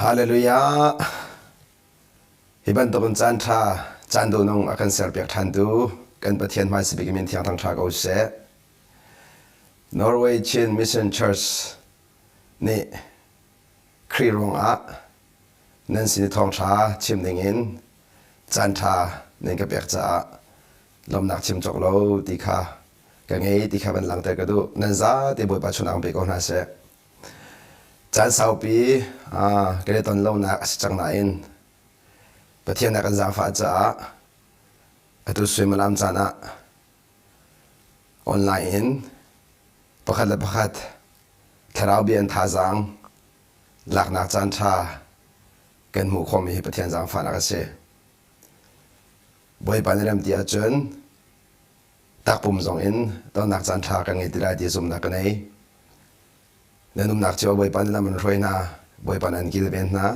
Hallelujah! Hi bantukin caan ṭha, caan duhnung a kan serpiak ṭhantu kan Pathian hmaisabik min thiang thangṭha ko seh. Norway Chin Mission Church nih Khrih ruangah nan sin i thawngṭha chim dingin caan ṭha nan ka pek caah lawmhnak chim cawk lo ti kha ka ngei ti kha van langhter ka duh. Nan zate Bawipa chungah pe ko hna seh. Caan saupi kan i ton lonak a si cang nain Pathian a kan zaangfah caah atu suimilam caan ah online in pakhat le pakhat thlarau bia in thazaang laknak caan ṭha kan hmuh khawhmi hi Pathian zaangfahnak a si. Bawipa nih rem ti ahcun takpum zong in tonnak caan ṭha kan ngei ti lai ti zumhnak ka nei. Nan umnak cio Bawipa nih lam an hruai hna, Bawipa nih an kilven hna,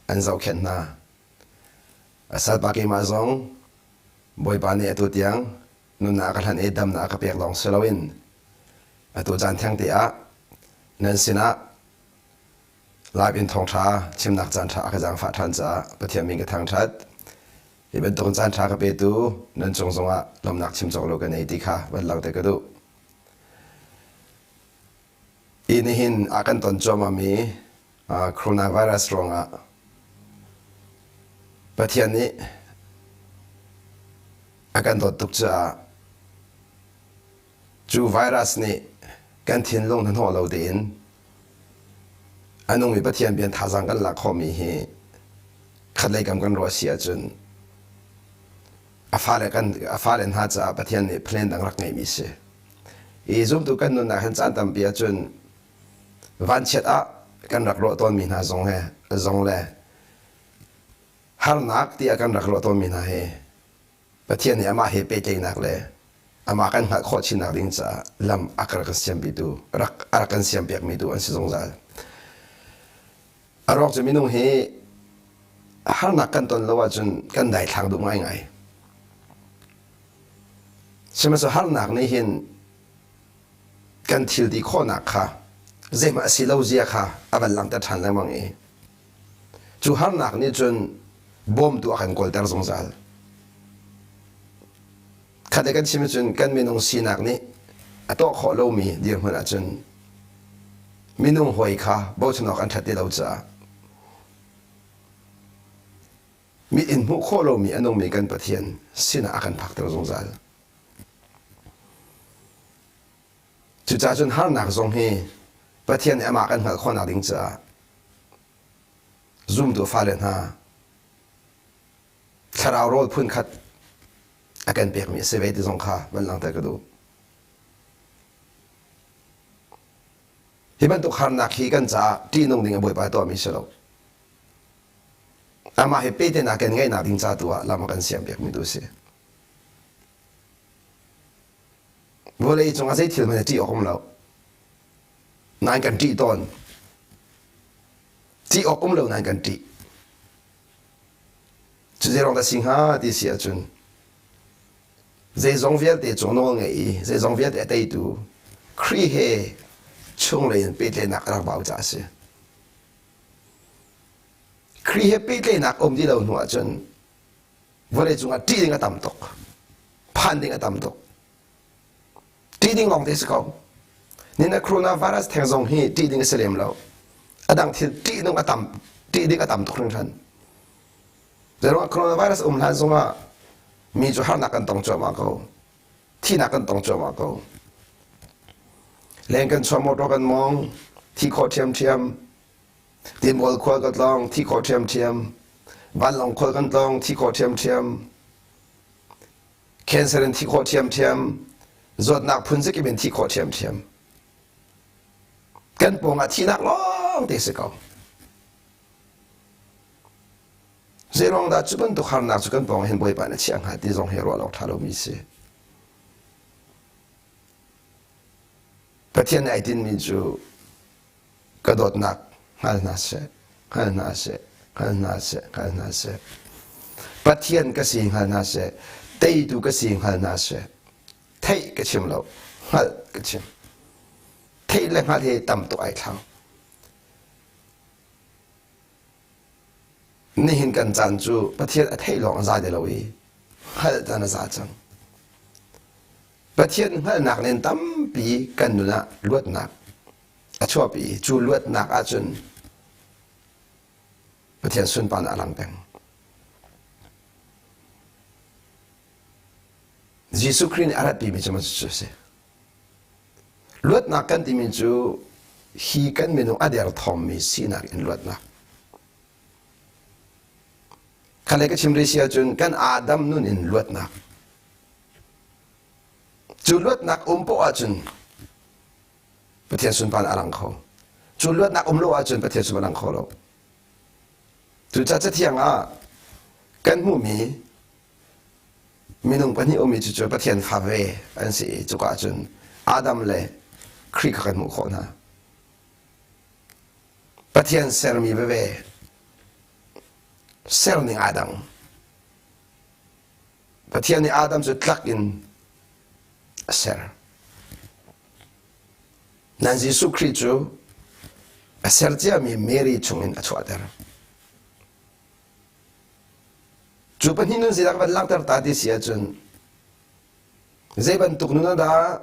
an zohkhenh hna. A salpa keimah zong Bawipa nih atu tiang nunnak a ka hlanh i damnak a ka pek lawng si loin atu caan thengte ah nan sinah live in thawngṭha chimnak caan ṭha a ka zaangfah ṭhan caah Pathian min ka thangṭhat. Hi bantuk caan ṭha ka petu nan cung zongah lawmhnak chim cawk lo ka nei ti kha van langhter ka duh. Hi nihin a kan ton cuahmahmi coronavirus ruangah Pathian nih a kan dawt tuk caah cu virus nih kan thinlung hnahnawh lo tein a nungmi Pathian bia thazaang kan lak khawhmi hi khatlei kam kan ruah si ahcun a fale kan a fale hna caah Pathian nih plan dang rak ngeihmi si. I zumtu kan nunnak hin caan tampi ahcun vanchiat ah kan rak ruah tawnmi hna zong he zong le harnak tiah kan rak ruah tawnmi hna hi Pathian nih amah he pehtlaihnak le amah kan hngalh khawh chinnak ding caah lam a rak kan siampitu rak a rak kan siampiakmi tu an si zungzal. A ruak cu minung hi harnak kan ton lo ahcun kan daithlang duh ngaingai. Sihmanhsehlaw harnak nih hin kan thil ti khawhnak kha zeihmanh a si lo zia kha a van langhter ṭhan lengmang i cu harnak nih cun bawmtu a kan kawlter zungzal. Khat kan chim cun kan minung sinak nih a tuah khawh lomi dirhmun ahcun minung hawi kha bochan awk an ṭhat ti lo caah mit in hmuh khawh lomi a nungmi kan Pathian sinah a kan phakter zungzal. Cucaah cun harnak zong hi Pathian nih amah kan hngalh khawhnak ding caah zumtu fale hna thlarau rawl phunkhat a kan pekmi a si ve ti zong kha van langhter ka duh. Hi bantuk harnak hi kan caah ṭihnung ding a Bawipa tuahmi si lo. Amah he pehtlaihnak kan ngeihnak ding ca tu ah lam a kan siampiakmi tu a si. Vawlei cungah zei thil hmanh a ṭih awk um lo. Nain kan ṭih tawn. Ṭih awk um lo nain kan ṭih. Cu zeiruang dah si hnga ti si ahcun zeizong vialte cung nawl ngei i zeizong vialte a teitu Khrih he chunglei in pehtlaihnak a rak bau caah a si. Khrih he pehtlaihnak um ti lo hnu ahcun vawlei cungah ṭih ding a tam tuk. Phan ding a tam tuk. Ṭih ding lawng te si ko. Nina coronavirus theng zong hi ṭih ding a si lem lo. A dang thil ṭih nung a tam ṭih ding a tam tuk hringhran. Zeiruangah coronavirus um hlan zongah mi cu harnak kan tong cuahmah ko. Thihnak kan tong cuahmah ko. Leng kan chuah motor kan mong, thi khawh ṭhiamṭhiam. Tinbawl khual ka tlawng, thi khawh ṭhiamṭhiam. Vanlawng khual kan tlawng, thi khawh ṭhiamṭhiam. Cancer in thi khawh ṭhiamṭhiam. Zawtnak phun zakip in thi khawh ṭhiamṭhiam. Kan pawngah thihnak lawng te si ko. Zeiruang dah cu bantuk harnak cu kan pawng hin Bawipa na chiah hnga ti zong hi ruah awk ṭha lomi si. Pathian nih ai tinmi cu ka dawtnak hngal hna seh, hngal hna seh, hngal hna seh, hngal hna seh. Pathian ka si hngal hna seh, teitu ka si hngal hna seh. Theih ka chim lo, hngalh ka chim. Theih le hngalh hi tam tuk ai thlang. Nihin kan caan cu Pathian a theih lawng a za ti lo i hngalh caan a za cang. Pathian hngalhnak nen tampi kan nun ah luatnak a chuahpi i cu luatnak ahcun Pathian sunparnak a lang peng. Jesuh Khrih nih a ratpimi cu cu a si. Luatnak kan timi cu hi kan minung a derthawmmi sinak in luatnak. Khalei ka chim rih si ahcun kan Adam nun in luatnak. Cu luatnak um poah ahcun Pathian sunparnak a lang kho. Cu luatnak um lo ahcun Pathian sunparnak a lang kho lo. Cucaah Cathiang ah kan hmuhmi minung pahnih ummi cu cu Pathian fa ve an si i cuka ahcun Adam le Khrih kha kan hmuh khawh hna. Pathian sermi veve serning aa dang. Pathian nih Adam cu tlak in a ser. Nan Jesuh Khrih cu a ser ciami Mary chungin a chuahter. Cu pahnih nun zeidah van langhter ta ti si ahcun zei bantuk nun dah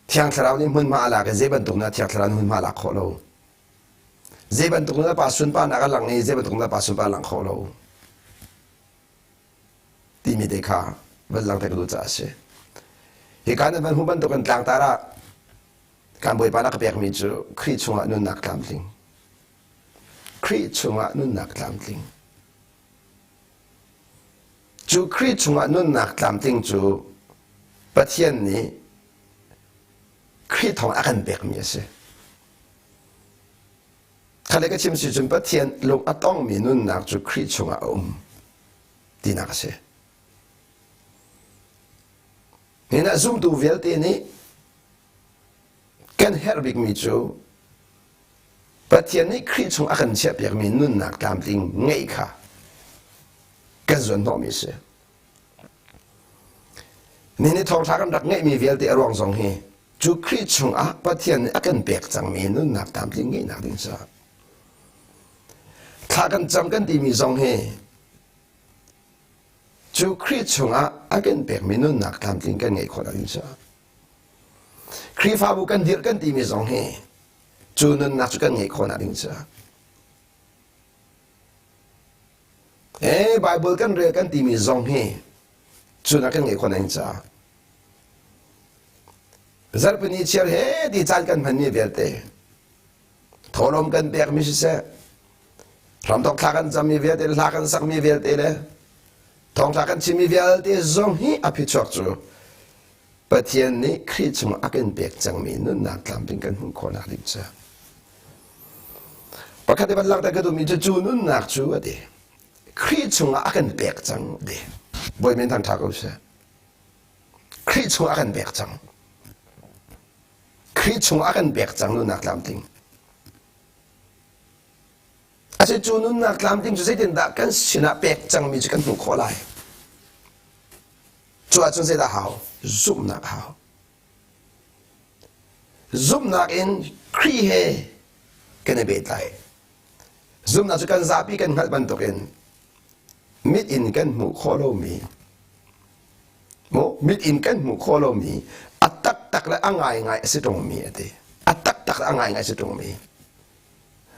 Thiang Thlarau nih hmunhma a lak i zei bantuk nun Thiang Thlarau nih hmunhma a lak khawh lo. Zei bantuk nun pa sunparnak a lang i zei bantuk nun pa sunpar a lang khawh lo. Timi te kha van langhter ka duh caah a si. Hika nan van hmuh bantukin tlangtar ah kan Bawipa na ka pekmi cu Khrih chungah nunnak tlamtling. Khrih chungah nunnak tlamtling. Cu Khrih chungah nunnak tlamtling cu Pathian nih Khrih thawng a kan pekmi a si. Kha ka chim si cun Pathian lung a tongmi nunnak cu Khrih chungah a um tinak a si. Hin ah zumtu vialte nih kan herh bikmi cu Pathian nih Khrih chung a kan chiahpiakmi nunnak tlamtling ngeih kha kan zuanhnawhmi a si. Nihin thawngṭha kan rak ngeihmi vialte a ruang zong hi cu Khrih chungah Pathian nih a kan pek cangmi nunnak tlamtling ngeihnak ding caah thla kan cam kan timi zong hi cu Khrih chungah a kan pekmi nunnak tlamtling kan ngeih khawh ding caah Khrihfabu kan dirh kan timi zong hi cu nunnak cu kan ngeih khawhnak ding caah Eh Bible kan rel kan timi zong hi cu nak kan ngeih khawhnak ding caah Zarhpini chiar he ti caan kan hmanmi vialte thawhlawm kan pekmi siseh ramthok thla kan cammi vialte hla kan sakmi vialte le thawngṭha kan chimmi vialte zong hi a phichuak cu Pathian nih Khrih chung a kan pek cangmi nunnak tlamtling kan hmuh khawhnak ding cu pakhat i van langhter ka duhmi cu cu nunnak cu a ti Khrih chungah a kan pek cang a ti Bawi men thangṭha ko seh Khrih chungah a kan pek cang Khrih chungah a kan pek cang nunnak tlamtling Asi cu nunnak tlamtling cu zeitindah kan sinah pek cangmi cu kan hmuh khawh lai Cu ahcun zeidah hau? Zumhnak a hau. Zumhnak in Khrih he kan i pehtlai. Zumhnak cu kan zapi kan hngalh bantukin mit in kan hmuh khawh lomi mit in kan hmuh khawh lomi a taktak le a ngaingai a si ṭungmi a ti. A taktak le a ngaingai a si ṭungmi.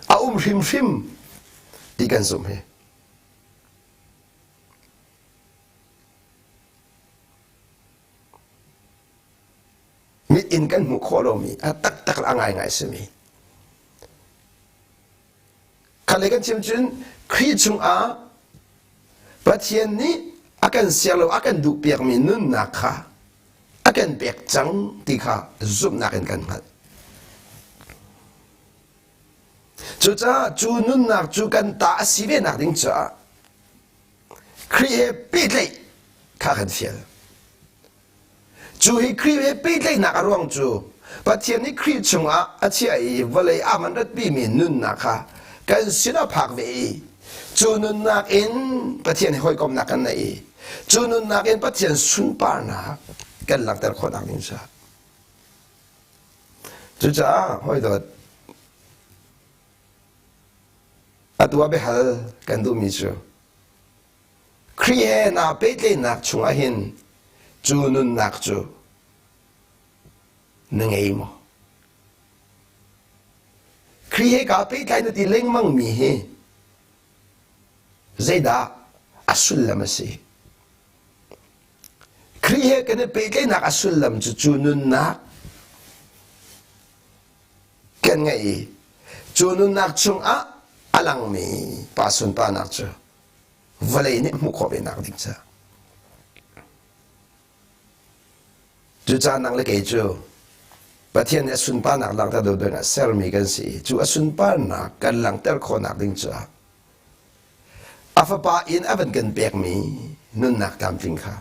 A um hrimhrim ti kan zumh hi. Mit in kan hmuh khawh lomi a taktak le a ngaingai simi. Kha le kan chim cun Khrih chungah Pathian nih a kan siar lo a kan duhpiakmi nunnak kha a kan pek cang ti kha zumhnak in kan hngalh. Cucaah cu nunnak cu kan ta a si ve nak ding caah Khrih he pehtlaih kha kan fial. Cu hi Khrih he pehtlaihnak a ruang cu Pathian nih Khrih chungah a chiah i vawlei ah man ratpimi nunnak kha kan sinah phak ve i cu nunnak in Pathian he hawikomhnak kan neih i cu nunnak in Pathian sunparnak kan langhter khawhnak ding caah. Cucaah hawidawt. Atu ah biahal kan duhmi cu Khrih he naa pehtlaihnak chungah hin cu nunnak cu na ngei maw? Khrih he kaa pehtlai na ti lengmang mi hi zeidah a sullam a si? Khrih he kan i pehtlaihnak a sullam cu cu nunnak kan ngeih i cu nunnak chungah a langmi pa sunparnak cu vawlei nih hmuh khawh ve nak ding caah. Cucaah nang le kei cu Pathian nih a sunparnak langhter deuh ding ah sermi kan si i cu a sunparnak kan langhter khawhnak ding caah a fapa in a van kan pekmi nunnak tlamtling kha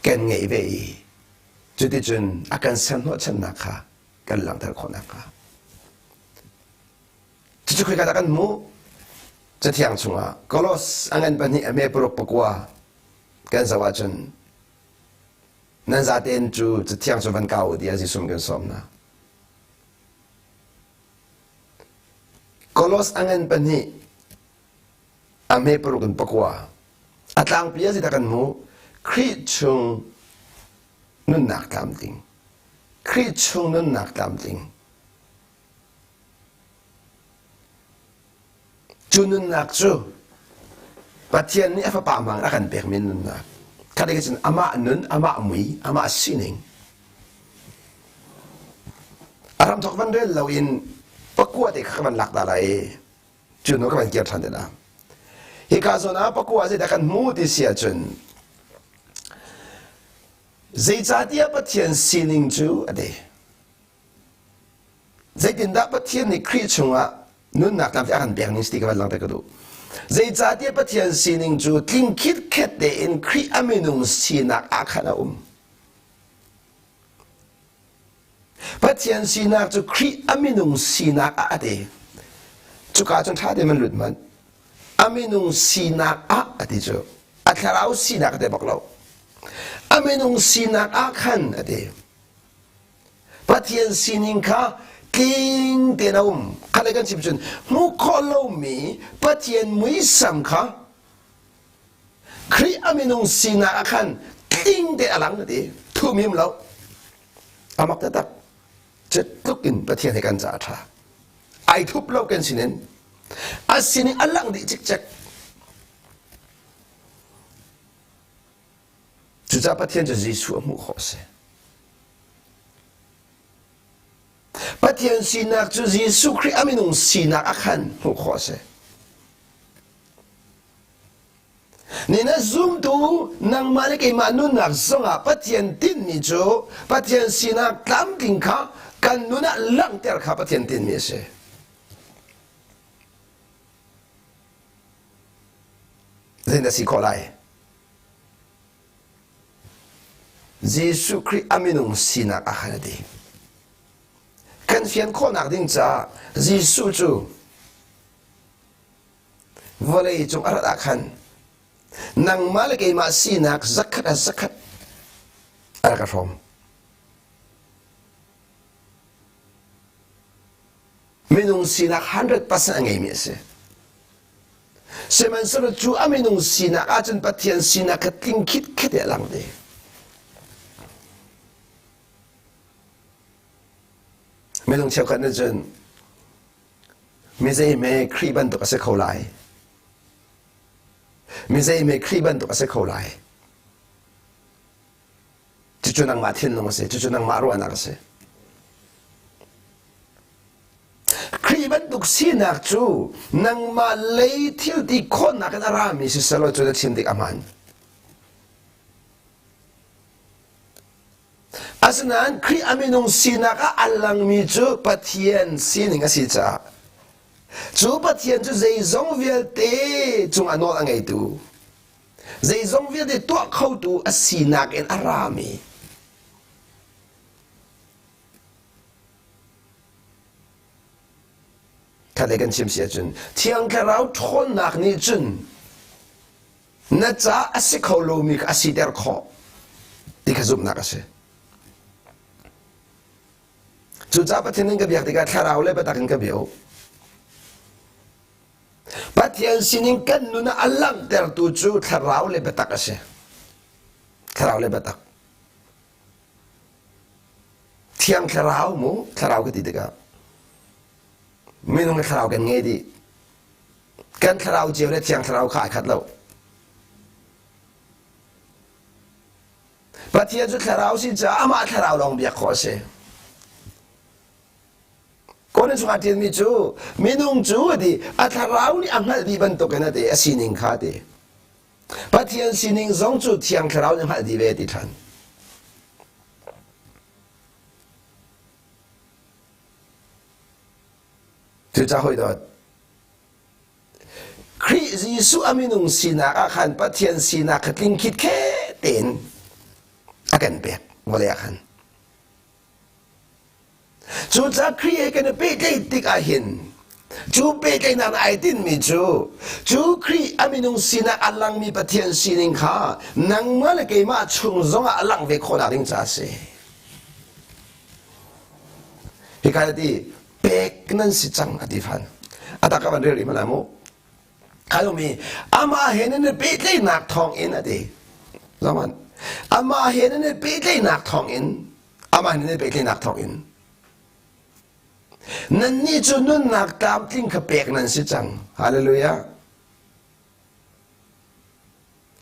kan ngeih ve i cuticun a kan serhnawhchannak kha kan langhter khawh nakhnga. Cucu khoika dah kan hmuh? Cathiang chungah Kolos a ngan pahnih a hme paruk pakua kan zoh ahcun nan zatein cu cathiang cu van kau u tiah Jesuh kan sawm hna. Kolos a ngan pahnih a hme paruk in pakua a tlangpi a zeidah kan hmuh Khrih chung nunnak tlamtling Khrih chung nunnak tlamtling Cu nunnak cu Pathian nih a fapa hmang a kan pekmi nunnak. Khat cun amah nun, amah mui, amah sining. A ramthok van rel loin pakua te kha ka van lak ta lai. Cu hnu ka van kir ṭhan te la. Hika zawn ah pakua zeidah kan hmu ti si ahcun zeicahtiah Pathian sining cu a ti. Zeitindah Pathian nih Khrih chungah nunnak tampi a kan pek ning si ti ka van langhter ka duh. Zeicahtiah Pathian sining cu tling khitkhet tein Khrih a minung sinak ah khan a um. Pathian sinak cu Khrih a minung sinak ah a ti. Cuka cun ṭha tein man lut hmanh. A minung sinak ah a ti cu. A thlarau sinak a ti bak lo. A minung sinak ah khan a ti. Pathian sining kha tling tein a um. Kha le kan chim cun hmuh khawh lomi Pathian muisam kha Khrih a minung sinak ah khan tling tein a lang na ti. Thumim lo. A mak taktak. Tluk in Pathian he kan ca a ṭha. Ai thup lo kan sinin. A sining a lang dih cikcek. Cucaah Pathian cu Jesuh a hmuh khawh a si. Pathian sinak cu Jesuh Khrih a minung sinak ah khan hmuh khawh a si. Ni na zumtu nangmah le keimah nunnak zongah Pathian tinhmi cu Pathian sinak tlamtling kha kan nun ah langhter kha Pathian tinhmi a si. Zeidah si khawh lai? Jesuh Khrih a minung sinak ah khan a ti. Kan fian khawhnak ding caah Jesuh cu vawlei cung a rat ah khan nangmah le keimah sinak zakhat ah zakhat a rak hrawm. Minung sinak 100% a ngeimi a si. Sihmanhsehlaw cu a minung sinak ahcun Pathian sinak kha tling khitkhet a lang ve. Minung cheukhat nih cun mi zeihme Khrih bantuk a si kho lai. Mi zeihme Khrih bantuk a si kho lai. Cucu nangmah thinlung a si. Cucu nangmah ruahnak a si. Khrih bantuk sinak cu nangmah lei thil ti khawhnak in a rami si selaw cu na chim tik a hmaan. Asinain Khrih a minung sinak ah a langmi cu Pathian sining a si caah cu Pathian cu zeizong vialte cung a nawl a ngeitu zeizong vialte tuah khotu a sinak in a rami Khat kan chim si ahcun Thiang Thlarau ṭhawnnak nih cun na ca a si kho lomi kha a siter khawh ti kha zumhnak a si. Cucaah Pathian in ka biak tikah thlarau le biatak in ka bia u. Pathian sining kan nun ah a langhtertu cu thlarau le biatak a si. Thlarau le biatak. Thiang thlarau mu, thlarau ka ti tikah minung le thlarau kan ngei dih. Kan thlarau cio le thiang thlarau kha ai khat lo. Pathian cu thlarau si caah amah thlarau lawng biak khawh a si. Korin chungah ṭialmi cu minung cu a ti a thlarau nih a hngalh dih bantukin a ti a sining kha a ti. Pathian sining zong cu thiang thlarau nih hngalh dih ve a ti ṭhan. Cucaah hawi dawt, Khrih Jesuh a minung sinak ah khan Pathian sinak kha tling khitkhet tein a kan pek vawlei ah khan. Cucaah Khrih he kan i pehtlaih tik ahhin cu pehtlaihnak nih ai tinhmi cu cu Khrih a minung sinak a langmi Pathian sining kha nangmah le keimah chung zongah a langh ve khawhnak ding caah a si. Hika a ti pek nan si cang a ti fan. A tak ka van rel rih hmanh mu. Kha mi amah he nan i pehtlaihnak thawng in a ti. Zaman amah he nan i pehtlaihnak thawng in amah he nan i pehtlaihnak thawng in nannih cu nunnak tlamtling kha pek nan si cang. Hallelujah.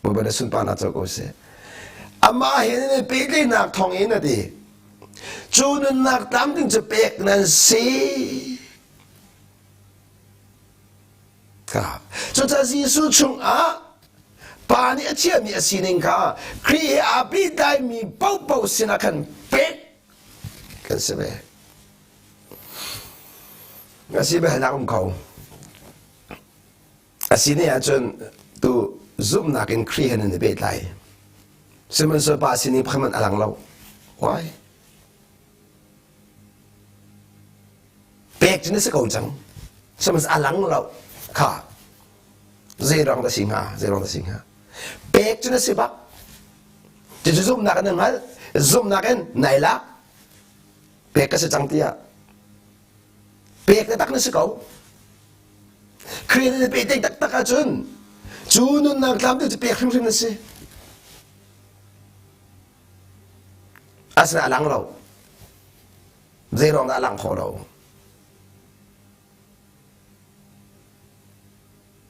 Bawipa na sunparnak co ko seh. Amah he nan i pehtlaihnak thawng in a ti. Cu nunnak tlamtling cu pek nan si. Cucaah Jesuh chungah Pa nih a chiahmi a sining kha Khrih he aa pehtlaimi paohpaoh sinah khan pek kan si ve. A si biahalnak um kho. A si ne ahcun tu zumhnak in Khrih he nan i pehtlai. Sihmanhsehlaw Pa sining pakhat hmanh a lang lo. Why? Pek cu na si ko cang. Sihmanhsehlaw a lang lo. Kha. Zei ruang dah si hnga? Zei ruang dah si hnga? Pek cu na si bak. Cucu zumhnak in na hngalh. Zumhnak in nai lak. Pek ka si cang tiah. Pek taktak na si ko. Khrih nih na pehtlaih taktak ahcun cu nunnak tlamtling cu pek hrimhrim na si. Asinain a lang lo. Zei ruang dah a lang khawh lo?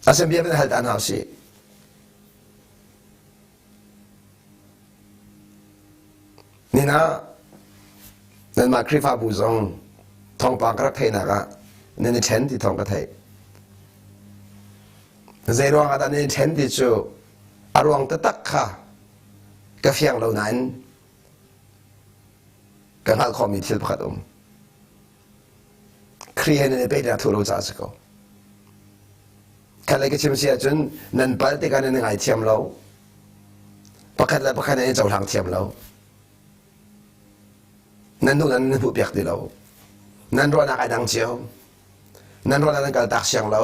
Asin bia van hal ta hna usih. Nina nanmah Khrihfabu zong thawngpang ka rak theihnak ah nan i ṭhen ti thawng ka theih. Zei ruang ah dah nan i ṭhen ti cu a ruang taktak kha ka fiang lo nain ka hngalh khawhmi thil pakhat um. Khrih he nan i pehtlaih thuh lo caah a si ko. Khat lei ka chim si ahcun nan palh tikah nan i ngaithiam lo. Pakhat le pakhat nan i cohlang thiam lo. Nan duh nan nan hmuhpiak ti lo. Nan ruahnak ai dang cio. Nan ruahnak nan kaltak siang lo.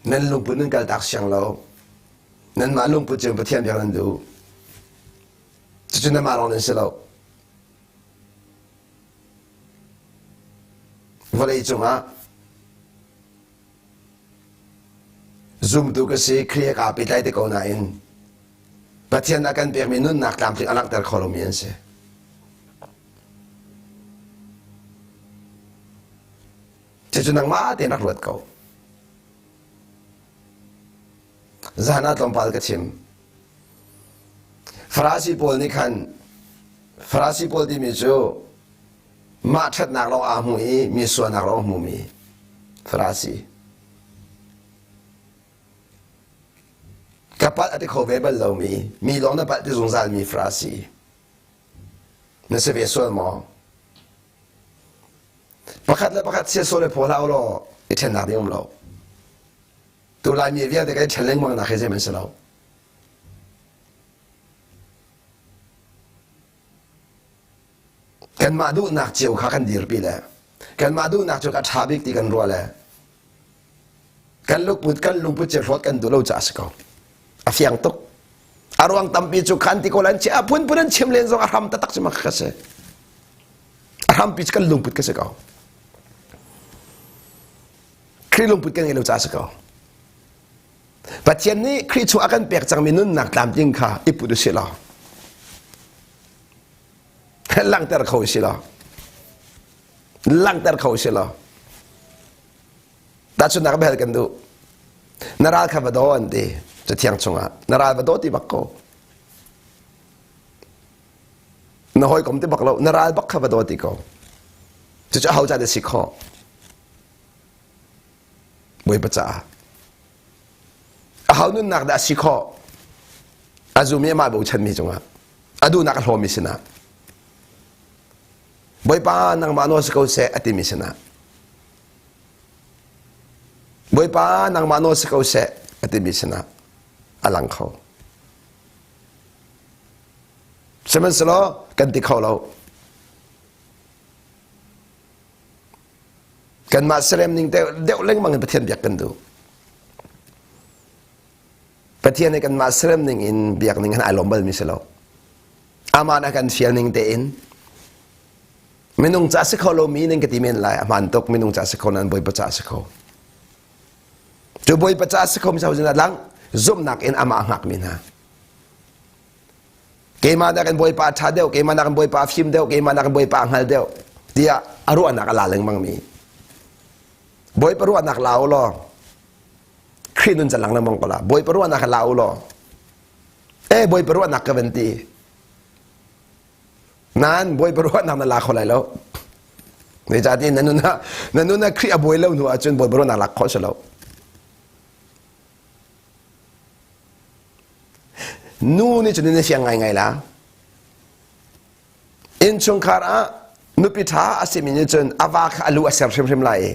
Nan lungput nan kaltak siang lo. Nanmah lungput cu Pathian biak nan duh. Cucu nanmah lawng nan si lo. Vawlei cungah zumtu ka si Khrih he kaa pehtlai te ko nain Pathian a kan pekmi nunnak tlamtling a langhter kho lomi an si. Cucu nangmah tein rak ruat ko. Zan ah tlawmpal ka chim. Farasi pawl nih khan Farasi pawl timi cu mah ṭhatnak lawng aa hmu i mi sualnak lawng a hmumi Farasi. Ka palh a ti kho ve bal lomi, mi lawng na palh ti zungzalmi Farasi. Na si ve sual maw? Pakhat le pakhat siasol i phaw hlah u law i ṭhennak ding um lo. Tu Laimi vialte kan i ṭhen lengmang nak hi zeihmanh si lo. Kanmah duhnak cio kha kan dirpi le kanmah duhnak cu ka ṭha bik ti kan ruah le kan lungput kan lungput cio hlawt kan duh lo caah a si ko. A fiang tuk. A ruang tampi cu khan ti ko lan a phunphun an chim len zong a hram taktak cu mak ka si. hrampi cu kan lungput ka si ko. Khrih lungput kan ngei lo caah si ko. Pathian nih Khrih chung a kan pek cangmi nunnak tlamtling kha i put usih law langhter kho usih law langhter kho usih law tahchunhnak bel kan duh na ral kha va daw an ti cathiang chungah na ral va daw ti bak ko na hawikom ti bak lo na ral bak kha va daw ti ko cucu aho ca dah si khawh Bawipa caah aho nunnak dah a si khawh a zumi amah bochanmi cungah a duhnak a hlawmi sinah Bawipa nangmah nawl si ko seh a timi sinah Bawipa nangmah nawl si ko seh a timi sinah a lang kho sihmanhsehlaw kan ti kho lo Kanmah serem ning deuh lengmang in Pathian biak kan duh. Pathian nih kanmah serem ning in biak ning han ai lawm balmi si lo. Amah na kan fial ning tein minung ca si kho lomi ning ka ti men lai a hmaan tuk minung ca si kho nan bawipa ca si kho. Cu bawipa ca si kho mi sa lang zumhnak in amah a hngakmi hna. Keimah nakin Bawipa a ṭha deuh, keimah nakin Bawipa a fim deuh, keimah nakin Bawipa a hngal deuh tiah a ruahnak a la lengmang mi. Bawipa ruahnak la u law Khrih nun calang lengmang ko la. Bawipa ruahnak la u law eh Bawipa ruahnak ka van ti. Nan Bawipa ruahnak na la kho lai lo. Zeicahtiah na nun ah na nun ah Khrih a bawi lo hnu ahcun Bawipa ruahnak lak khawh si lo. Nu nih cun na fiang ngaingai la. Innchungkhar ah nupi ṭha a simi nih cun a va kha a lu a ser hrimhrim lai i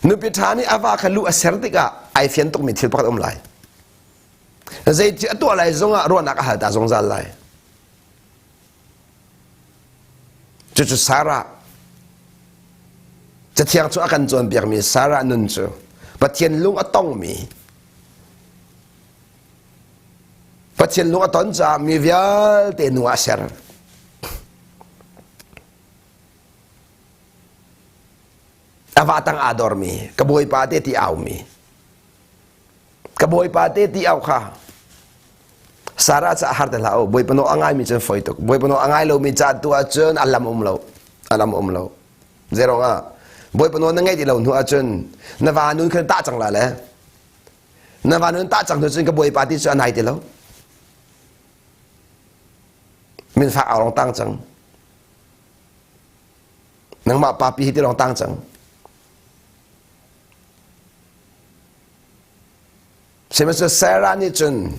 nupi ṭha nih a va kha lu a ser tikah ai fian tukmi thil pakhat um lai. Zei thil a tuah lai zongah ruahnak a hal ta zungzal lai. Cucu Sarah Cathiang cu a kan cawnpiakmi Sarah nun cu Pathian lung a tongmi Pathian lung a ton caah mi vialte nu ah a ser. A va tang aa dormi, ka bawipa te ti aumi. Ka bawipa te ti au kha Sarah ca har te hlah u bawipa nawl a ngaimi cun foi tuk bawipa nawl a ngai lomi ca tu ahcun a lam um lo a lam um lo zeirong ah bawipa nawl na ngaih ti lo hnu ahcun na va nun khan tah cang la le na va nun tah cang hnu cun ka bawipa ti cu a nai ti lo min fak au rong tang cang nangmah papi hi ti rong tang cang Sihmanhsehlaw Sarah nih cun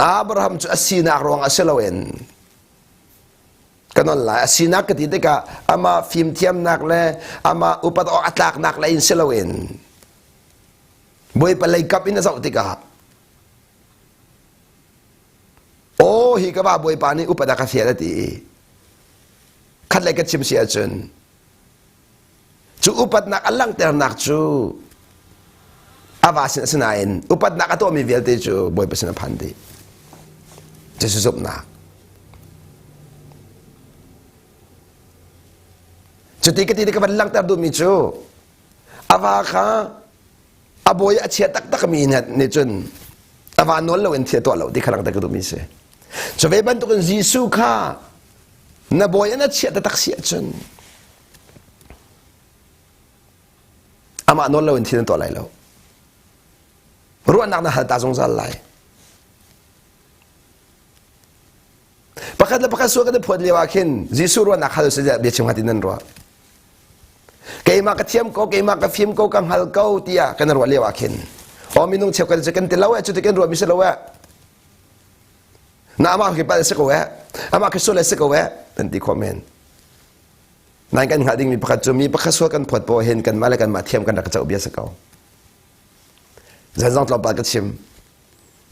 Abraham cu a sinak ruang ah si loin ka non lai a sinak ka ti tikah amah fimthiamnak le amah upat awk a tlaknak lei in si loin Bawipa lei kap in a zoh tikah aw hi ka va Bawipa nih upat a ka fial a ti i khat lei ka chim si ahcun Cu upatnak a langhternak cu a va sin a si nain upatnak a tuahmi vialte cu Bawipa sin a phan dih. Cucu zumhnak. Cuti ka ti ka van langhter duhmi cu a va kha a bawi a chia taktakmi nih cun a va nawl loin thil tuah lo ti kha langhter ka duhmi si. Cu ve bantukin Jesuh kha na bawi an a chiah taktak si ahcun Amah nawl loin thil na tuah lai lo. Ruahnak na hal ta zungzal lai. Pakhat le pakhat sual kan i phuat lio ah khin Jesuh ruahnak hal usih tiah biachim hngat in nan ruah. Keimah ka thiam ko, keimah ka fim ko, ka hngal ko tiah kan ruah lio ah khin aw minung cheukhat cu kan ti lo eh cuti kan ruah mi si lo eh na amah khi pal si ko eh amah khi sual si ko eh kan ti khawh men Nain kan hngalh dingmi pakhat cu mi pakhat sual kan phawt poah hin kanmah le kanmah thiam kan rak coh bia si ko. Zan zong tlawmpal ka chim.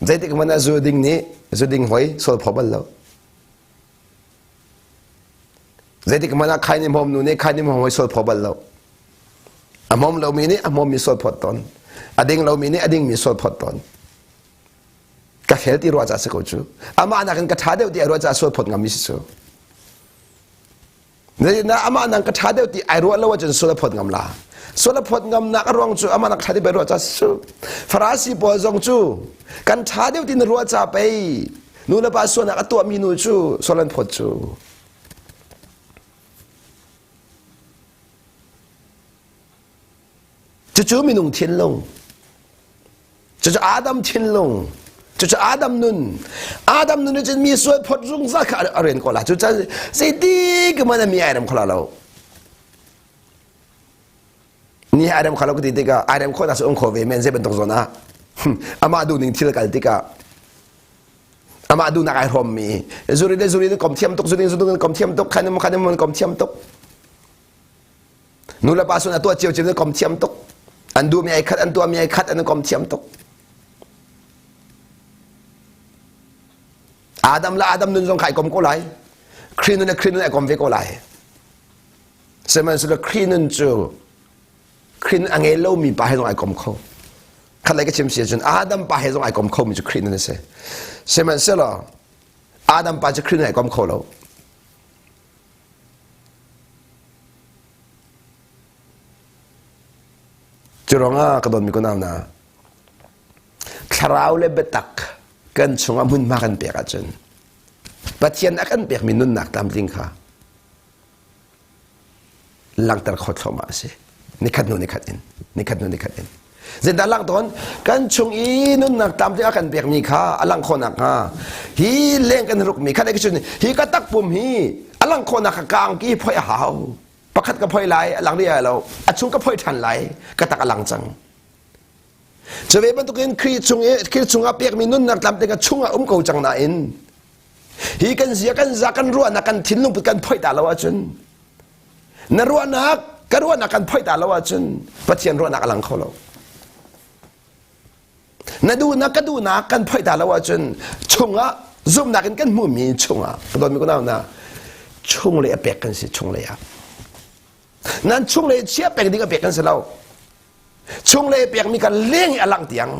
Zeitik hmanh ah zu ding nih zu ding hoi sual phaw bal lo. Zeitik hmanh ah khai ni hmawm nu nih khai ni hmawm hoi sual phaw bal lo. A hmawm lomi nih a hmawmmi sual phawt tawn. A ding lomi nih a dingmi sual phawt tawn. Ka fel ti ruah ca si ko cu. Amah nakin ka ṭha deuh ti a ruah ca sual phawt ngammi si cu. Na amah nang ka ṭha deuh ti ai ruah lo ahcun sual a phawt ngam la. Sual a phawt ngamnak a ruang cu amah nak ṭha deuh bai ruah ca su. Farasi pawl zong cu kan ṭha deuh ti na ruah ca pei nu le pa sualnak a tuahmi nu cu sual an phawt cu. Cucu minung thinlung. Cucu Adam thinlung. Cucu Adam nun. Adam nun nih cun mi sual phawt zungzal kha a rian ko la. Cucu zeitik hmanh mi ai rem kho la lo. Ni ai rem kho lo ka ti tikah ai rem khawhnak cu um kho ve men zei bantuk zawn ah amah duhning thil kal tikah amah duhnak ai hrawmmi zuri le zuri kom thiam tuk zuri zuri kom thiam tuk khan khan kom thiam tuk Nu le pa sun a tuah cio cio kom thiam tuk. An duhmi ai khat, an tuahmi ai khat, an kom thiam tuk. Adam le Adam nun zong kha ai kom ko lai. Khrih nun le Khrih nun ai kom ve ko lai. Sihmanhsehlaw Khrih nun cu Khrih nun a ngei lomi pa he zong ai kom kho. Khat lei ka chim si ahcun Adam pa he zong ai kom khomi cu Khrih nun a si. Sihmanhsehlaw Adam pa cu Khrih nun ai kom kho lo. Cu ruangah ka dawtmi kunau hna, thlarau le biatak kan chungah hmunhma kan pek ahcun Pathian a kan pekmi nunnak tlamtling kha langhter kho thluahmah a si. Nikhat hnu nikhat in, nikhat hnu nikhat in. Zeidah lang tawn? Kan chung i nunnak tlamtling a kan pekmi kha a langh khawh nakhnga hi leng kan rukmi kha cun hi ka takpum hi a langh khawh nak kha kaang ki phoi a hau. Pakhat ka phoi lai, a lang rih lai lo. A chung ka phoi ṭhan lai, ka tak a lang cang. Cu ve bantukin Khrih chung i Khrih chungah pekmi nunnak tlamtling a chungah um ko cang nain hi kan zia kan za kan ruahnak kan thinlung put kan phoih ta lo ahcun Na ruahnak, ka ruahnak kan phoih ta lo ahcun Pathian ruahnak a lang kho lo. Na duhnak, ka duhnak kan phoih ta lo ahcun chungah zumhnak in kan hmuhmi chungah ka dawtmi kunau na chunglei a pek kan si chunglei ah. Nan chunglei chia pek ding a pek kan si lo. Chunglei pekmi kan leng i a lang tiang.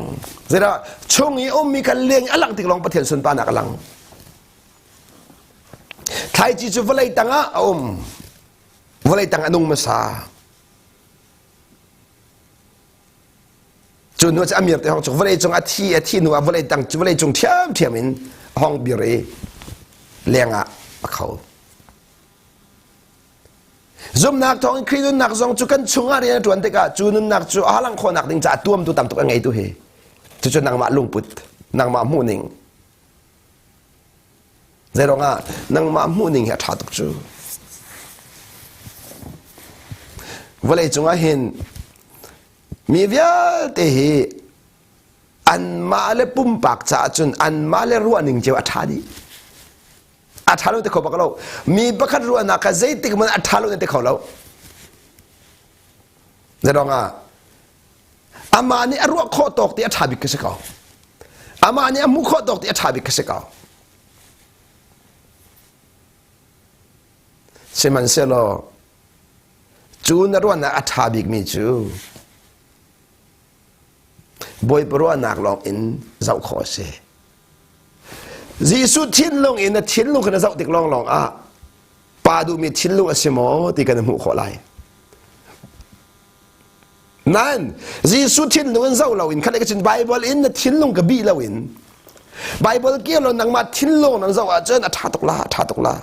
Zeidah chung i ummi kan leng i a lang tik lawng Pathian sunparnak a lang. Thlaici cu vawlei tangah a um. Vawlei tang a nung hmasa. Cu hnu cu a mir te hong cu vawlei cung a thi a thi hnu ah vawlei tang cu vawlei cung ṭhiamṭhiam in a hong bir i leng ah a kho. Zumhnak thawng in Khrih nunnak zong cu kan chungah rian a ṭuan tikah cu nunnak cu a langh khawhnak ding caah tuamtu tam tuk a ngeitu hi. Cucu nangmah lungput, nangmah hmuhning, Zeiruangah nangmah hmuhning hi a ṭha tuk cu. Vawlei cungah hin mi vialte hi anmah le pumpak caah cun anmah le ruahning cio a ṭha dih. A ṭha lo ti kho bak lo. Mi pakhat ruahnak kha zeitik hmanh a ṭha lo na ti kho lo. Zeiruangah amah nih a ruah khawh tawk ti a ṭha bik ka si ko. Amah nih a hmuh khawh tawk ti a ṭha bik ka si ko. Sihmanhsehlaw cu na ruahnak a ṭha bikmi cu Bawipa ruahnak lawng in zoh khawh a si. Jesuh thinlung in na thinlung kha na zoh tik lawnglawng ah pa duhmi thinlung a si maw ti kan hmuh khawh lai. Nain Jesuh thinlung in zoh loin khat cun Bible in na thinlung ka bih loin Bible kir lo nangmah thinlung nan zoh ahcun a ṭha tuk la a ṭha tuk la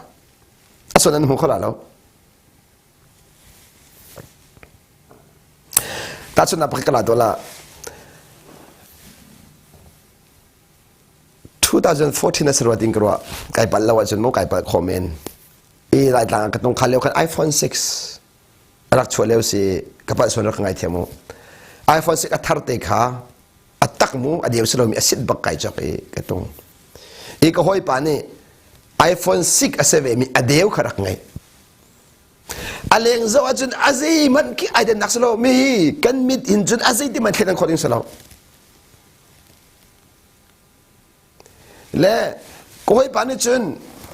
a sun an hmu kho la lo. Tahchunhnak pakhat ka la tuah la 2014 a si rua tin ka ruah kai palh lo ahcun mu kai palh khawh men i Laitlang ah ka tung khal lio khan iPhone 6 a rak chuah lio si ka palh sual rak ka ngaithiam u iPhone 6 a thar te kha a tak mu a deu si lomi a sit bak kai cawk i ka tung i ka hawipa nih iPhone 6 a si ve mi a deu kha rak ngei a leng zoh ahcun a zeihmanh khi ai dennak si lo mi hi kan mit in cun a zeiti man thlen an khawh ding si lo Le ka hawipa nih cun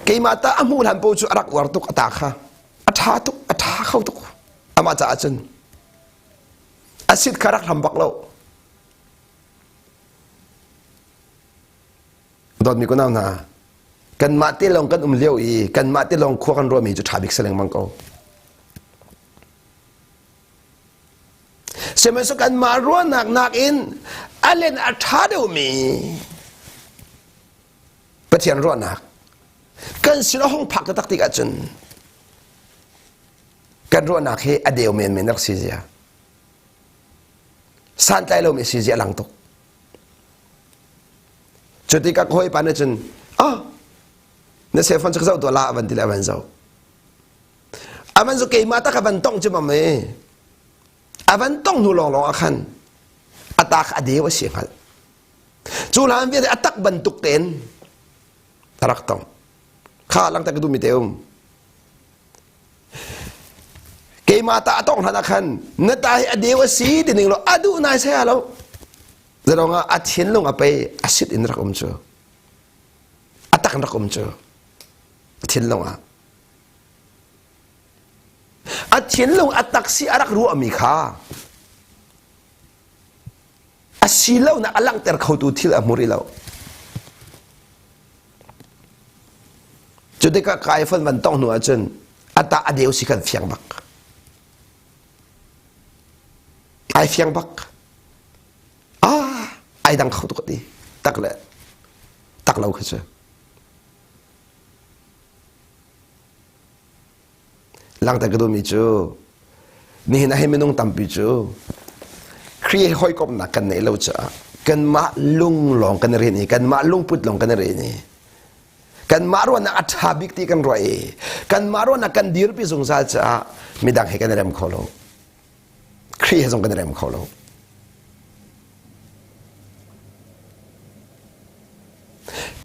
keimah ta a hmuh hlan paoh cu a rak uar tuk a ta kha. A ṭha tuk, a ṭha kho tuk. Amah caah cun a sit kha rak hlam bak lo. Dawtmi kunau hna, kanmah te lawng kan um lio i kanmah te lawng khua kan ruahmi cu ṭha bik si lengmang ko. Sihmanhsehlaw kanmah ruahnak nakin a len a ṭha deuhmi Pathian ruahnak kan sin a hung phak taktak tik ahcun kan ruahnak hi a deu menmen rak si zia santlai lomi si zia lang tuk. Cu tikah ka hawipa nih cun ah na cell phone cu ka zoh tuah la a van ti le a van zoh. A van cu keimah tak a van tongh cu mam e. A van tong hnu lawnglawng ah khan a ta kha a deu a si hngalh. Cu hlan vialte a tak bantuk tein a rak tong. Kha langter ka duhmi te um. Keimah ta a tong hlan ah khan na ta hi a deu a si ti ning law a duh nai saya lo. Zarong ah a thinlung a pei a sit in rak um cu. A tak in rak um cu. A thinlung ah. A thinlung a taksi a rak ruahmi kha a si lonak a langhter khotu thil a hmu rih lo. Cu tikah ka iPhone van tong hnu ahcun a ta a deu si kan fiang bak. Ai fiang bak. Ah, ai dang kho tuk ti. Tak le tak lo kha cu. Langhter ka duhmi cu nihin ah hin minung tampi cu Khrih he hawikomhnak kan neih lo caah kanmah lung lawng kan i rin i kanmah lungput lawng kan i rin i kanmah ruahnak a ṭha bik ti kan ruah i kanmah ruahnak kan dirpi zungzal caah midang he kan i rem kho lo. Khrih he zong kan i rem kho lo.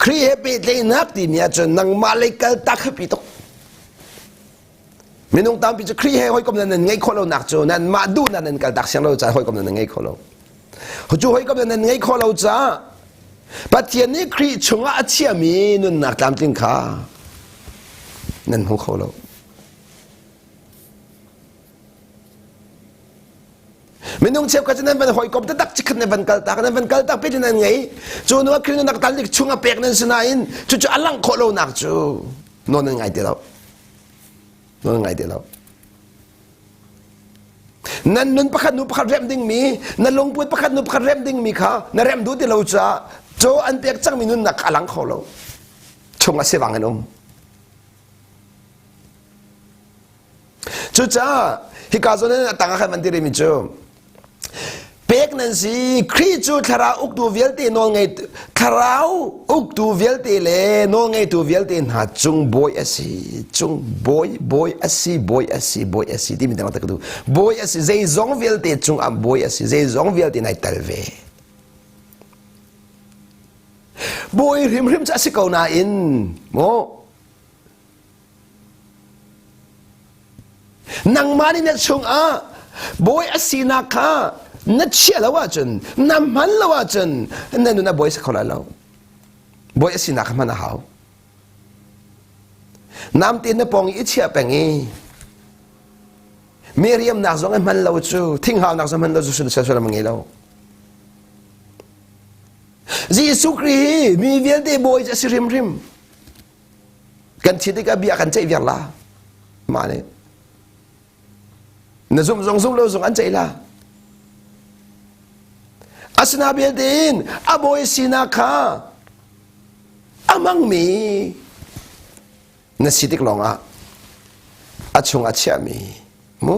Khrih he pehtlaihnak timi ahcun nangmah lei kal tak hapi tuk. Minung tampi cu Khrih he hawikom nan ngeih khawh lonak cu nanmah duhnak nan kal tak siang lo caah hawikom nan ngei kho lo. Cu hawikom nan ngei khawh lo caah Pathian nih Khrih chungah a chiami nunnak tlamtling kha nan hmu kho lo. Minung cheukhat cu nan van hawikom taktak chikkhat nan van kaltak nan van kaltak pet nan ngei cu nu ah Khrih nunnak talik chung a pek nan si nain cucu a langh khawh lonak cu nawl nan ngai ti lo nawl nan ngai ti lo nan nun pakhat nu pakhat remh dingmi na lungput pakhat nu pakhat remh dingmi kha na remh duh ti lo caah caw an pek cangmi nunnak a lang kho lo chung a sivang in um Cucaah hika zawn in a tang ah khan van ti rihmi cu pek nan si Khrih cu thlarau uktu vialte nawlngei thlarau uktu vialte le nawlngeitu vialte hna cung bawi a si cung bawi bawi a si bawi a si bawi a si timi dang ka duh bawi a si zeizong vialte cung ah bawi a si zeizong vialte nai tel ve bawi hrimhrim cu a si ko nain maw Nangmah nih na chungah bawi a sinak kha na chiah lo ahcun, na hman lo ahcun na nun a bawi si kho lai lo. Bawi a sinak kha hman a hau. Namte na pawng i chiah peng i meriamnak zong i hman lo cu thinghaunak zong hman lo cu sullam a ngei lo. Jesuh Khrih hi mi vialte bawi cu a si hrimhrim. Kan thi tikah bia kan ceih viar la. Mah nih na zumh zong zumh lo zong an ceih la. Asina belte in a bawi sinak kha a hmangmi na si tik lawngah a chung a chiahmi mu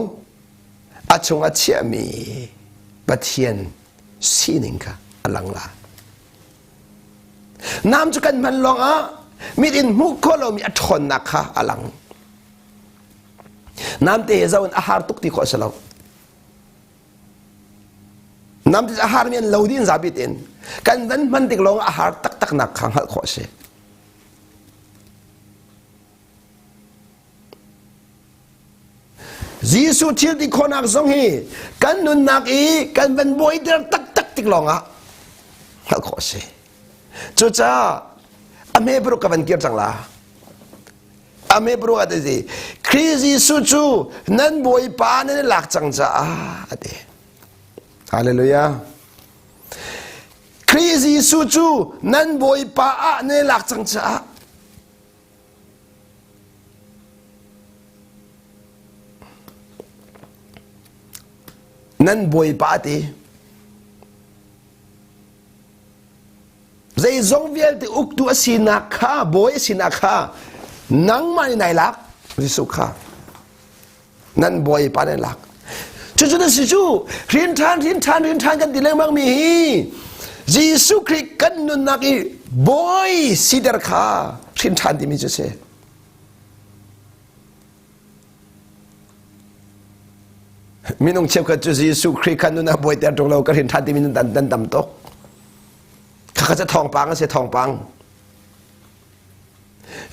a chung a chiahmi Pathian sining kha a lang la. Nam cu kan hman lawngah mit in hmuh khawh lomi a ṭhawnnak kha a lang. Namte he zoh in a har tuk ti khawh a si lo. Namte a harmi an lo dih in zapi tein kan van hman tik lawngah a har taktaknak kha hngalh khawh a si. Jesuh thil ti khawhnak zong hi kan nunnak i kan van buaiter taktak tik lawngah hngalh khawh a si. Cucaah a hme paruk ka van kir cang la. A hme paruk ah ti Khrih Jesuh cu nan Bawipa nan i lak cang caah a ti. Hallelujah. Khrih Jesuh cu nan Bawipa ah nan i lak cang caah Nan bawipa ti. Zeizong vialte uktu a sinak kha, bawi a sinak kha nangmah nih nai lak Jesuh kha. Nan bawipa nai lak. Cucu na si cu rin ṭhan rin ṭhan rin ṭhan kan ti lengmang mi hi Jesuh Khrih kan nunnak i bawi siter kha hrin ṭhan timi cu si. Minung cheukhat cu Jesuh Khrih kha nun ah bawiter ṭung lo ka hrin ṭhan timi nan nan tam tuk. Khakha cu thawngpang a si thawngpang.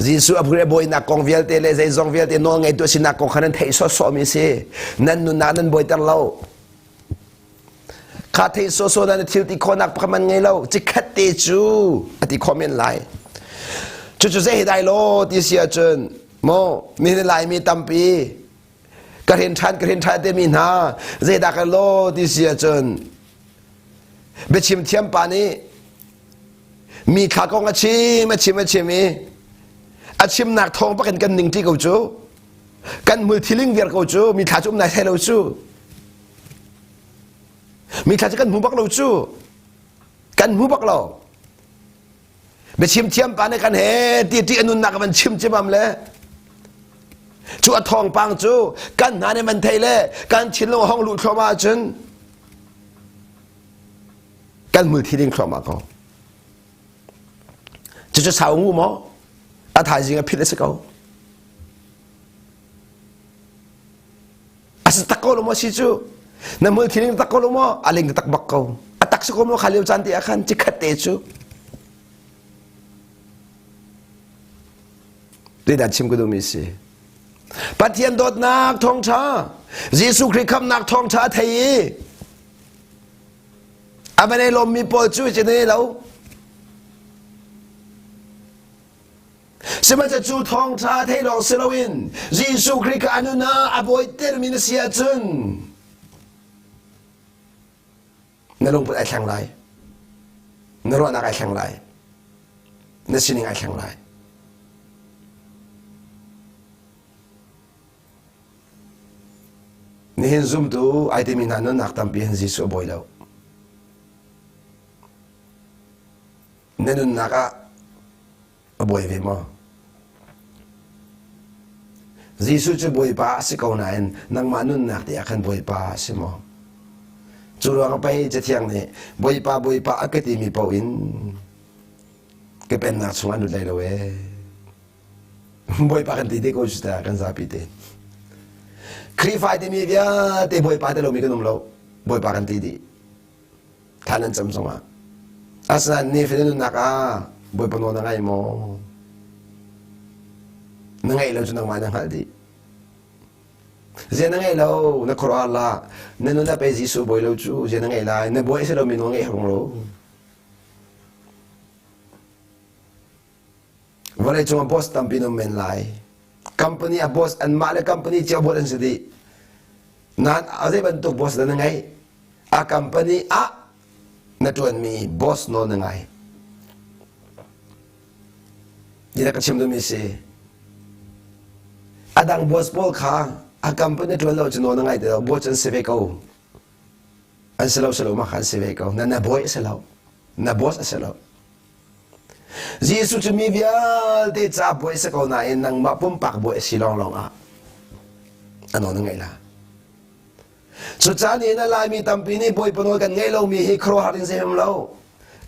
Jesuh a bawinak kong vialte le zeizong vialte nawl ngeitu a sinak kong kha nan theih sawhsawhmi si. Nan nunnak nan bawiter lo. Kha theih sawhsawh nan thil ti khawhnak pakhat man ngei lo. Cikhat te cu a ti khawh men lai. Cucu zei hi dai law ti si ahcun maw nihin Laimi tampi ka hrin ṭhan ka hrin ṭhan timi hna zeidah kan law ti si ahcun biachim thiam pa nih mi thla kong a chim a chim a chim i a chimnak thawng bak in kan ning ṭi ko cu kan hmul thiling viar ko cu mi thla cu um nai thai lo cu mi thla cu kan hmu bak lo cu kan hmu bak lo biachim thiam pa nih kan he ti ti a nunnak van chim cimam le cu a thawngpang cu kan hna nih van thei le kan thinlung hong luh thluahmah ahcun kan hmul thi ding thluahmah ko cucu sau ngu maw a thaizing a phit a si ko a si tak ko lo maw si cu na hmul thi ding tak ko lo maw a ling tak bak ko a tak si ko maw kha lio caan te ah khan cikhat te cu Zeidah chim ka duhmi si? Pathian dawtnak thawngṭha, Jesuh Khrih khamnak thawngṭha a thei i a van ei lawmmi pawl cu ci nei lo. Sihmanhsehlaw cu thawngṭha thei lawng si loin Jesuh Khrih kha a nun ah a bawitermi na si ahcun na lungput ai thleng lai na ruahnak ai thleng lai na sining ai thleng lai nihin zumtu ai timi hna nunnak tampi hin Jesuh a bawi lo na nunnak ah a bawi ve maw? Jesuh cu Bawipa a si ko nain nangmah nunnak te ah khan Bawipa a si maw? Cu ruang pei Cathiang nih Bawipa Bawipa a ka timi paoh in ka pennak chung an lut lai lo ee. Bawipa kan ti te ko cu ta kan zapi te. Khrihfa timi vialte Bawipa ti lomi kan um lo. Bawipa kan ti dih. Thla nan cam zongah asinain nifatin nunnak ah Bawipa nawl na ngai maw? Na ngaih lo cu nangmah na hngalh dih. Zia na ngeih lo, na khuaruah lah, na nun ah pei Jesuh bawi lo cu, zia na ngeih lai, na bawi a si lomi nawl ngeih hung lo. Vawlei cung ah boss tampi na um men lai. Company a boss anmah le company cio boss an si dih. Nain a zei bantuk boss dah na ngeih? A company ah na ṭuanmi boss nawl na ngai. Ni ka chim duhmi si. A dang boss pawl kha a company ṭuan lo cu nawl na ngai ti lo. Boss an si ve ko. An si lo si lo mah kha an si ve ko. Na na bawi a si lo. Na boss a si lo. Jesuh cu mi vialte ca bawi si ko nain nangmah pumpak bawi a si lawnglawng ah a nawl na ngaih la. Cucaah nihin ah Laimi tampi nih Bawipa nawl kan ngaih lomi hi khuaruahhar in zeihmanh lo.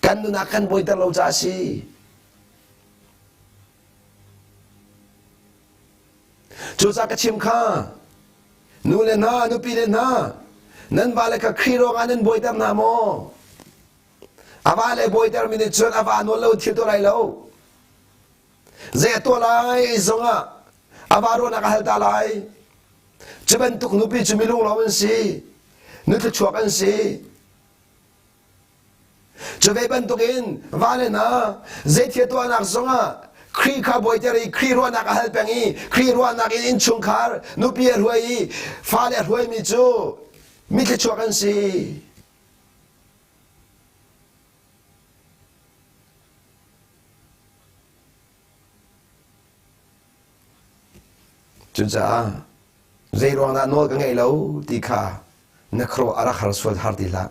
Kan nunnak kan bawiter lo caah a si. Cucaah ka chim kha nu le hna, nupi le hna, nan vale kha Khrih ruangah nan bawiter hna maw? A va le bawitermi nih cun a va nawl lo thil tuah lai lo. Zei a tuah lai zongah a va ruahnak a hal ta lai. Cu bantuk nupi cu mi lunglawm an si. Nu thluachuak an si. Cu ve bantukin vale hna zei thil tuahnak zongah Khrih kha bawiter i Khrih ruahnak a hal peng i Khrih ruahnak in innchungkhar nupi a hruai i fale a hruaimi cu mi thluachuak an si. Cucaah zeiruangdah nawl ka ngeih lo ti kha Na khuaruah a rak har sual har ti hlah.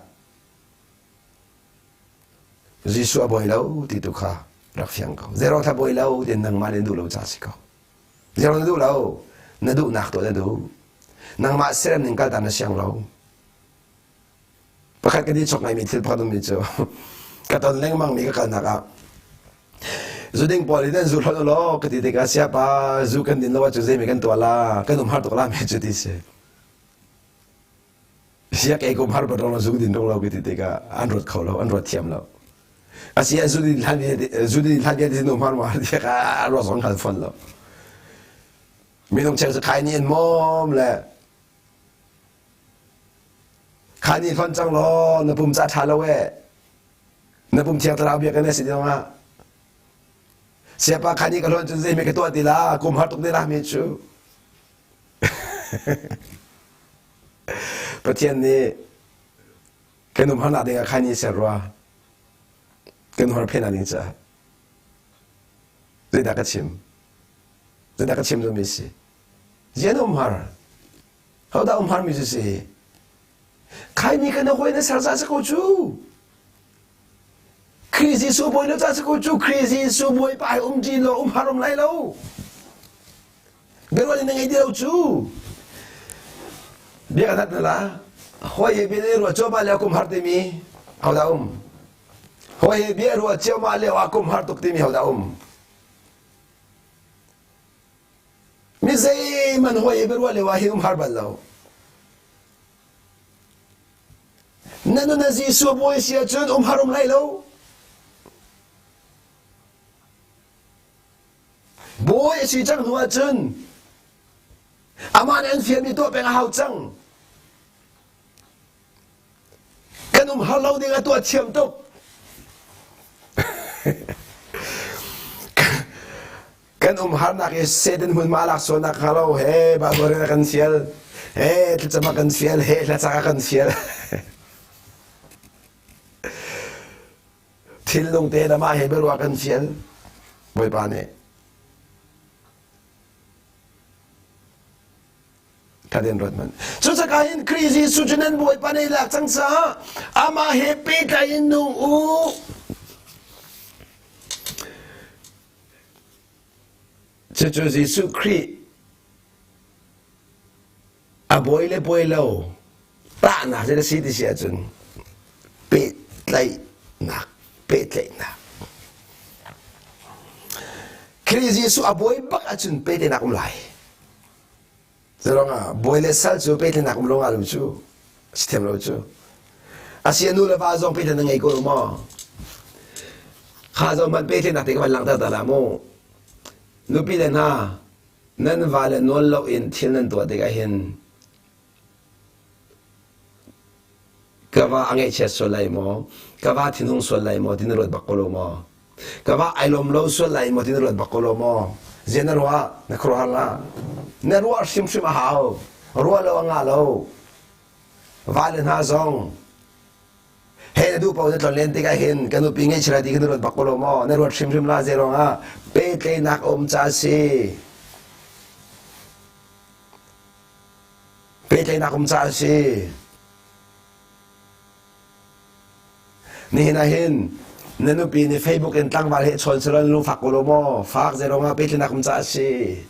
Jesuh a bawi lo ti tu kha rak fiang ko. Zero tha bawi lo ti nangmah nih duh lo ca si ko. Zero na duh lo, na duhnak tuah na duh. Nangmah serem ning kalter na siang lo. Pakhat kan i chok ngaimi thil pakhat ummi cu ka ton lengmang mi ka kalnak ah zuding pawl in an zu hlonh law ka ti tikah siapa zu kan din lo ahcun zeimi kan tuah la kan um har tuk la me cu ti si. Siak ei kum har bat rong zu din rong lo ka ti tikah an ruat kho lo an ruat thiam lo. Asi an zu din hlan zu din hlan ti nu har ma tiah a ruat zong hngal fawn lo. Minung cheu cu khai ni an mawm le Kha ni hlonh cang law na pum ca ṭha lo ee. Na pum thiang thlarau biakinn a si ding ah. Siapa kha ni ka hlonh cun zeihme ka tuah ti la, kum har tuk te la mi cu. Pathian nih kan um harnak ding ah kha ni ser rua. Kan har phen ding caah. Zeidah ka chim? Zeidah ka chim duhmi si? Zian um har? Hodah um harmi cu si? Khaini kan hawi na ser ca si ko cu. Khrih Jesuh bawi na ca si ko cu. Khrih Jesuh bawipa ai um ti lo um har um lai lo. Biarual na ngei ti lo cu. Bia ka that na la. Hawi he bia na ruah cuahmah lio kum har timi hodah um? Hawi he bia ruah cuahmah lio ah kum har tuk timi hodah um? Mi zeihmanh hawi i biaruah lio ah hin um har bal lo. Na nun ah Jesuh bawi si ahcun um har um lai lo. Bawi a si cang hnu ahcun amah nih an fialmi tuah peng a hau cang. Kan um har lo ding a tuah thiam tuk. Kan um harnak i Satan hmunhma lak sualnak hnga lo he Baibal a kan fial he thlacam a kan fial he hlacak a kan fial. Thinlung te amah he biaruah kan fial. Bawipa nih Thaden ruat hmanh. Cucaah hin Khrih Jesuh cu nan Bawipa nan i lak cang caah amah he pehtlai in nung u. Cucu Jesuh Khrih a bawi le bawi lo tahnak cu na si ti si ahcun pehtlaihnak pehtlaihnak Khrih Jesuh a bawi bak ahcun pehtlaihnak um lai. Zarong bawi le sal cu pehtlaihnak um lo nga lo cu si thiam lo cu. Asi a nu le va zong pehtlaihnak ngei ko lo maw? Kha zong man pehtlaihnak te ka van langhter ta la mu. Nupi le hna nan va le nawl lo in thil nan tuah tikah hin ka va a ngaihchiat sual lai maw? Ka va thinhung sual lai maw ti na ruat bak ko lo maw? Ka va ai lawm lo sual lai maw ti na ruat bak ko lo maw? Zian na ruah? Na khuaruahhar la. Na ruah hrimhrim a hau. Ruah lo a ngah lo. Va le hna zong he na duh paoh na tlon len tikah hin ka nupi ngaihchia ti ka na ruat bak ko lo maw? Na ruat hrimhrim la zei ruangah pehtlaihnak a um ca a si. Pehtlaihnak um ca a si. Nihin ah hin na nupi nih Facebook in tlangval he chawn selaw na lungfak ko lo maw? Fak zei ruangah pehtlaihnak um ca a si.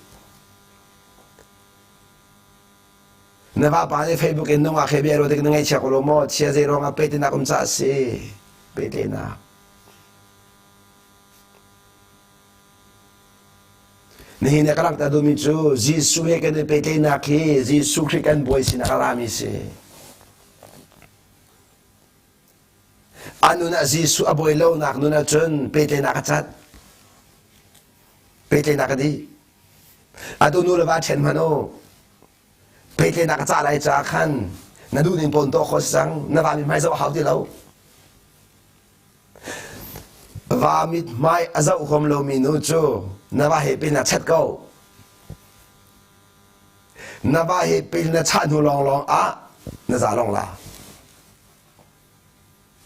Na vapa nih Facebook in nungak he bia ruah tik na ngaihchia ko lo maw? Chia zei ruangah pehtlaihnak um ca a si. Pehtlaihnak. Nihin ah ka langhter duhmi cu Jesuh he kan i pehtlaihnak hi Jesuh Khrih kan Bawi sinah a rami si. A nun ah Jesuh a bawi lonak nun ahcun pehtlaihnak a cat. Pehtlaihnak a dih. Atu nu le va ṭhen hmanh u. Pehtlaihnak a cah lai caah khan na duh ning pawn tuah khawh si cang. Na va mithmai zoh a hau ti lo. Va mithmai a zoh huam lomi nu cu na va he pin ah chat ko. Na va he pin na chah hnu lawnglawng ah na za lawng la.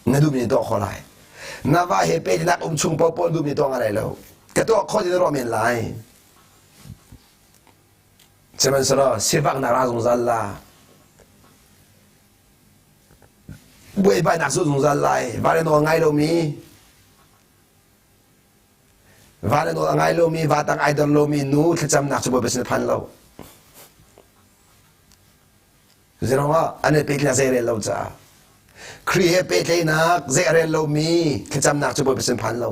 Na duhmi na tuah khawh lai. Na va he pehtlaihnak um chung paohpaoh duhmi tuah nga lai lo. Ka tuah khawh ti na ruah men lai. Sihmanhsehlaw sivaknak ra zungzal la. Buaibainak cu zungzal lai. Va le nawl ngai lomi va le nawl a ngai lomi va tang ai dor lomi nu thlacamnak cu Bawipa sin a phan lo. Zeiruangah an i pehtlaihnak zei rel lo caah. Khrih he pehtlaihnak zei a rel lomi thlacamnak cu Bawipa sin phan lo.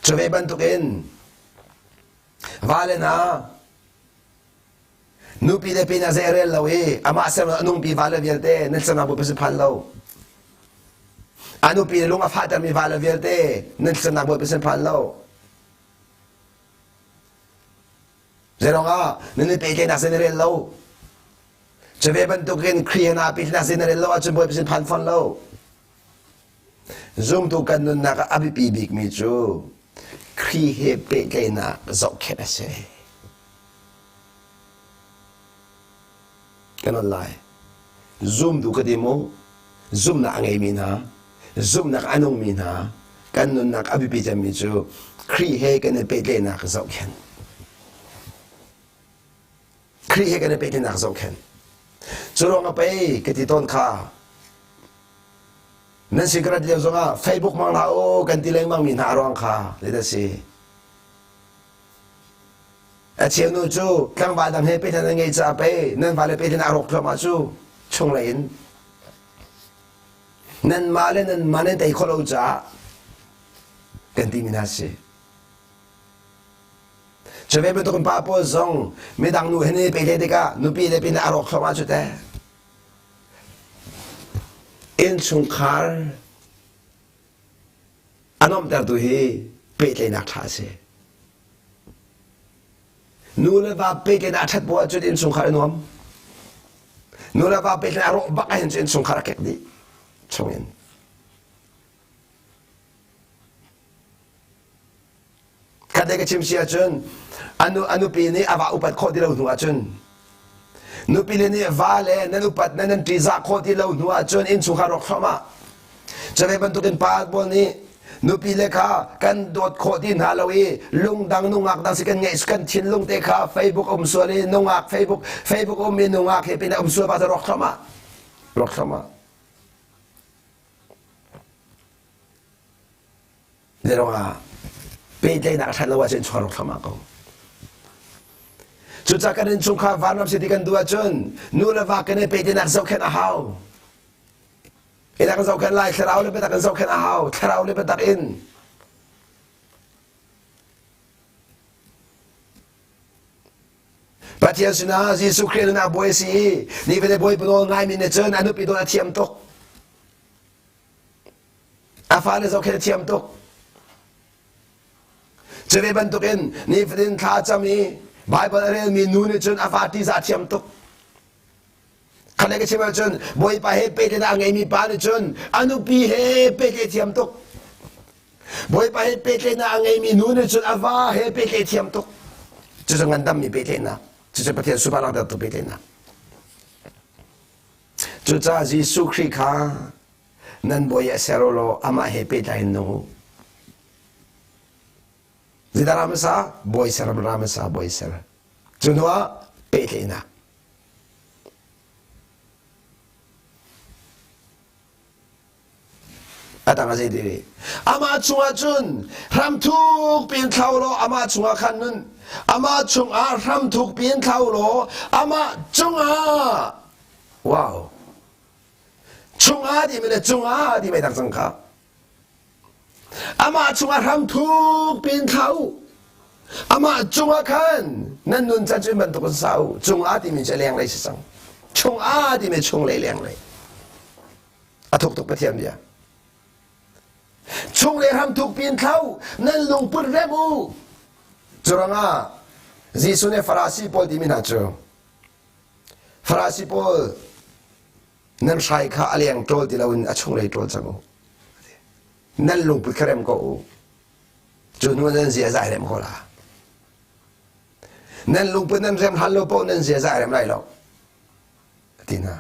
Cu ve bantukin vale hna nupi le pinah zei a rel lo i amah ser a nungpi vale vialte nan thlacamnak Bawipa sin phan lo. A nupi le lung a fahtermi vale vialte nan thlacamnak Bawipa sin phan lo. Zeiruangah nan i pehtlaihnak zei na rel lo? Cu ve bantukin Khrih he naa pehtlaihnak zei na rel lo ahcun Bawipa sin phan fawn lo. Zumtu kan nunnak ah a biapi bikmi cu Khrih he pehtlaihnak zohkhenh a si. Kan on lai. Zumtu ka ti mu, zumhnak a ngeimi hna, zumhnak a nungmi hna, kan nunnak a biapi cemmi cu Khrih he kan i pehtlaihnak zohkhenh. Khrih he kan i pehtlaihnak zohkhenh. Cu ruang ah pei ka ti tawn kha nan sin ka rat lio zongah Facebook hmang hlah u kan ti lengmang mi hna a ruang kha zeidah si? A cheu nu cu tlangval dang he pehtlaihnak nan ngei caah pei nan vale pehtlaihnak a rawk thluahmah cu chunglei in nanmah le nanmah nan tei khawh lo caah kan timi hna si. Cu ve bantukin pa pawl zong midang nu he nan i pehtlaih tikah nupi le pin a rawk thluahmah cu teh. Innchungkhar a nuamhtertu hi pehtlaihnak ṭha a si. Nu le va pehtlaihnak a ṭhat bu ahcun innchungkhar a nuam. Nu le va pehtlaihnak a rawh bak ahhin cun innchungkhar a kek dih chungin. Khat ka chim si ahcun anu a nupi nih a va upat khawh ti lo hnu ahcun nupi le nih va le nan upat nan nan ṭihzah khawh ti lo hnu ahcun innchungkhar rawk thluahmah. Cu bantukin pa pawl nih nupi le kha kan dawt khawh ti hna lo i lungdang nungak dang si kan ngeih kan thinlung te kha Facebook um sual i nungak Facebook Facebook um i nungak he pin um sual pa rawk thluahmah rawk thluahmah Zeiruangah pehtlaihnak a ṭhat lo ahcun chuak rawk thluahmah ko. Cucaah kan innchungkhar vanram si ti kan duh ahcun nu le va kan i pehtlaihnak zohkhenh a hau. Ina kan zohkhenh lai, thlarau le biatak kan zohkhenh a hau, thlarau le biatak in. Pathian sinah Jesuh Khrih nunnak bawi a si i nifate Bawipa nawl ngaimi nih cun a nupi dawt a thiam tuk. A fale zohkhenh a thiam tuk. Cu ve bantukin nifatin thla a cam i Baibal a relmi nu nih cun a fa ṭihzah a thiam tuk. Khalei ka chim ahcun Bawipa he pehtlaihnak a ngeimi pa nih cun a nupi he pehtlaih thiam tuk. Bawipa he pehtlaihnak a ngeimi nu nih cun a va he pehtlaih thiam tuk. Cucu ngandammi pehtlaihnak. Cucu Pathian sunparnak langhtertu pehtlaihnak. Cucaah Jesuh Khrih kha nan bawi ah ser u law amah he pehtlai in nung u. Zeidah ra hmasa? Bawi ser ra hmasa, bawi ser. Cu hnu ah pehtlaihnak. A tang a zei ti rih? Amah chungah cun hramthuk piin thlau law amah chungah khan nun amah chungah hramthuk piin thlau law amah cungah wow chungah timi le cungah ti mei tak cang kha Amah chungah hram thuk piin thla u. Amah cungah khan nan nun can cu bantuk in sa u. Cungah timi cu lenglei si cang. Chungah timi chunglei lenglei. A thuk tuk Pathian bia. Chunglei hram thuk piin thla u. Nan lungput rem u. Curangah Jesuh nih Farasi pawl timi hna cu Farasi pawl nan hrai kha a leng ṭawl ti loin a chunglei ṭawl cang u. Nan lungput kha rem ko u. Cu hnu nan ziaza ai rem ko la. Nan lungput nan rem hlan lo paoh nan ziaza ai rem lai lo. Ti hna.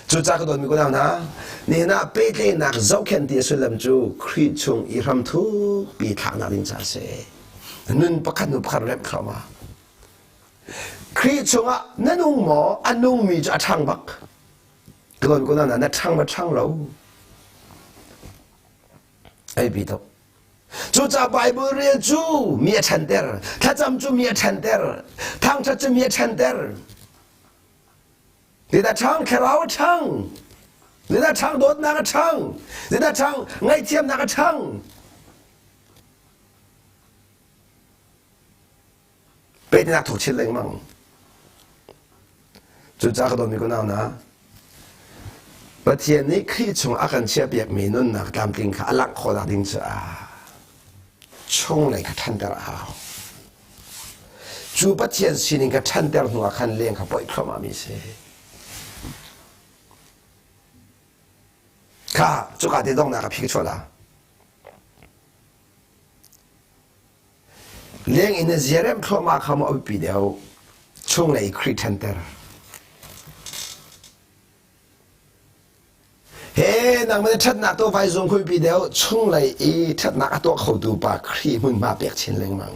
Cucaah ka dawtmi kunau hna, nihin ah pehtlaihnak zohkhenh ti a sullam cu Khrih chung i hram thukpi thlaknak ding caah a si. Nun pakhat hnu pakhat remh thluahmah. Khrih chungah na nung maw? A nungmi cu a ṭhang bak. Ka ko na na ṭhang ma ṭhang lo. Ei bi tuk. Cucaah Bible rel cu mi a ṭhanter, thlacam cu mi a ṭhanter, thangṭhat cu mi a ṭhanter. Zeidah ṭhang? Thlarau a ṭhang. Zeidah ṭhang? Dawtnak a ṭhang. Zeidah ṭhang? Ngaihthiamnak a ṭhang. Pehtlaihnak thawk chin lengmang. Cucaah ka dawtmi kunau hna, Pathian nih Khrih chung a kan chiahpiakmi nunnak tlamtling kha a langh khawhnak ding caah chunglei kha ṭhanter a hau. Cu Pathian sining kha ṭhanter hnuah khan leng kha poih thluahmahmi si. Kha cuka te donghnak a phi chuah la. Leng in na ziarem thluahmah kha maw a biapi deuh? Chunglei Khrih ṭhanter. He nangmah na ṭhatnak tuah vai zung khui pi deuh chunglei i ṭhatnak a tuah khotu pa Khrih hmunhma pek chin lengmang.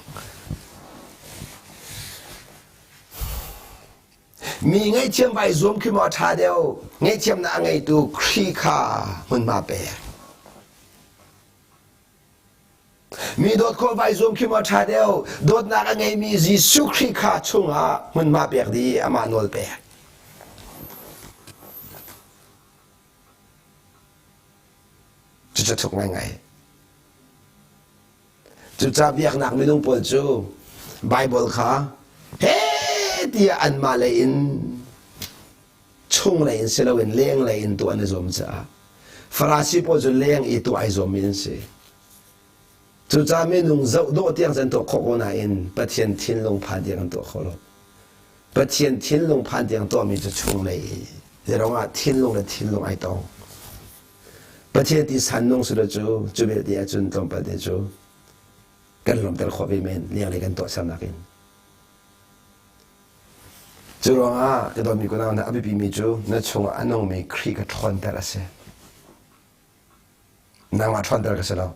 Mi ngaihthiam vai zuam khi maw a ṭha deuh? Ngaihthiamnak a ngeitu Khrih kha hmunhma pek. Mi dawt khawh vai zuam khi maw ṭha deuh? Dawtnak a ngeimi Jesuh Khrih kha chungah hmunhma pek dih amah nawl pek. Cucu thuk ngaingai. Cucaah biaknak minung pawl cu Bible kha he tiah anmah lei in chunglei in si loin lenglei in tuah an i zuam caah Farasi pawl cu leng i tuah ai zuammi an si. Cucaah minung zoh dawh tiang cu an tuah khawh ko nain Pathian thinlung phan tiang an tuah kho lo. Pathian thinlung phan tiang tuahmi cu chunglei i zeiruang ah thinlung le thinlung ai tong. Pathian ti san nung silo cu cu vialte ahcun tlawmpal te cu kan lawmter khawh ve men lenglei kan tuahsernak in. Cu ruangah ka dawtmi kunau hna a biapimi cu na chungah a nungmi Khrih ka ṭhawnter a si. Nangmah ṭhawnter ka si lo.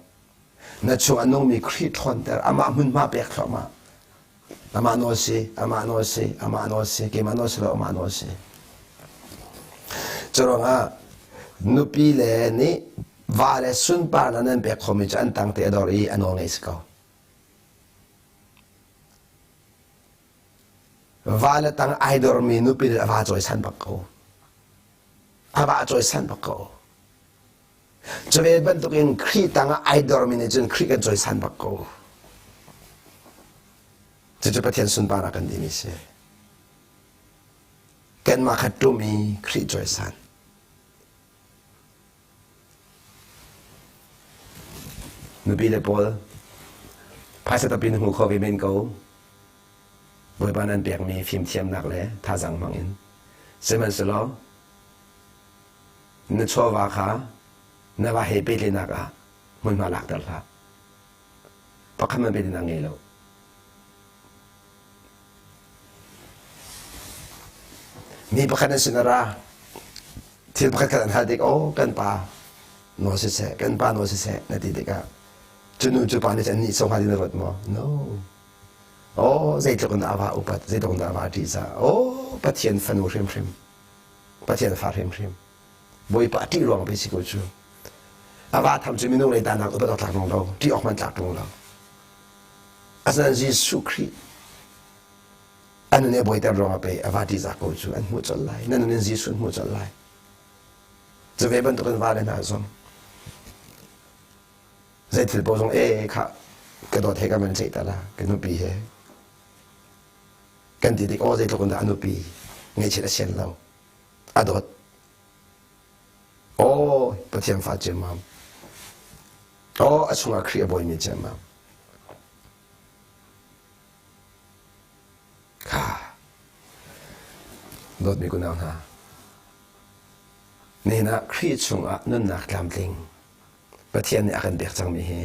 Na chung a nungmi Khrih ṭhawnter, amah hmunhma pek thluahmah. Amah nawl si, amah nawl si, amah nawl si, keimah nawl si lo, amah nawl si. Cu ruangah nupi le nih va le sunparnak nan pek khomi cu an tangte a dor i a nawl ngei si ko. Va le tang ai dormi nupi nih a va cawisan bak ko. A va cawisan bak ko. Cu ve bantukin Khrih tangah ai dormi nih cun Khrih kan cawisan bak ko. Cucu Pathian sunparnak kan timi si. Kanmah kha ṭum i Khrih cawisan. Nupi le pawl phaisa tampi na hmu kho ve men ko. Bawipa nan pekmi fimthiamnak le thazaang hmang in. Sihmanhsehlaw na chawva kha na va he pehtlaihnak ah hmunhma lakter hlah. Pakhat hmanh pehtlaihnak ngei lo. Mi pakhat an sin a ra. Thil pakhat khat an hal tik, oh kan pa nawl siseh, kan pa nawl siseh na ti tikah cu nu cu pa nih cun an nih so hnga ti na ruat maw? No. Oh, zeitluk in dah a va upat, zeitluk in dah a va ṭihzah. Oh, Pathian fanu hrimhrim. Pathian fa hrimhrim. Bawipa a ṭih ruang pei si ko cu. A va tham cu minung lei danak upat awk tlak ṭung lo, ṭih awk hmanh tlak ṭung lo. Asinain Jesuh Khrih a nun i a bawiter ruangah pei a va ṭihzah ko cu an hmuh colh lai. Na nun in Jesuh an hmuh colh lai. Cu ve bantukin vale hna zong zei thil paoh zong ee khah ka dawt he ka man ceih ta la ka nupi he kan ti tik aw zeitluk in dah a nupi ngaihchiat a sian lo a dawt aw Pathian fa ciammam aw a chungah Khrih a bawimi ciammam kha dawtmi kunau hna nihin ah Khrih chungah nunnak tlamtling Pathian nih a kan pek cangmi hi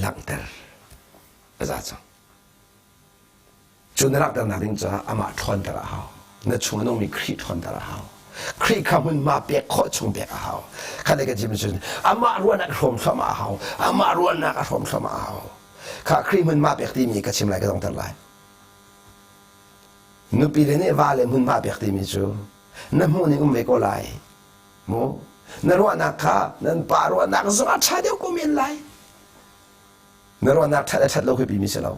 langhter a za cang. Cu na langhternak ding caah amah ṭhawnter a hau. Na chung a nungmi Khrih ṭhawnter a hau. Khrih kha hmunhma pek khawh chung pek a hau. Kha le ka chim cun amah ruahnak hrawm thluahmah a hau. Amah ruahnak a hrawm thluahmah a hau. Kha Khrih hmunhma pek timi ka chim lai ka dongter lai. Nupi le nih va le hmunhma pek timi cu na hmuh ning um ve ko lai. Mu na ruahnak kha nan pa ruahnak zong a ṭha deuh ko men lai. Na ruahnak ṭhat a ṭhat lo khi pimi si lo.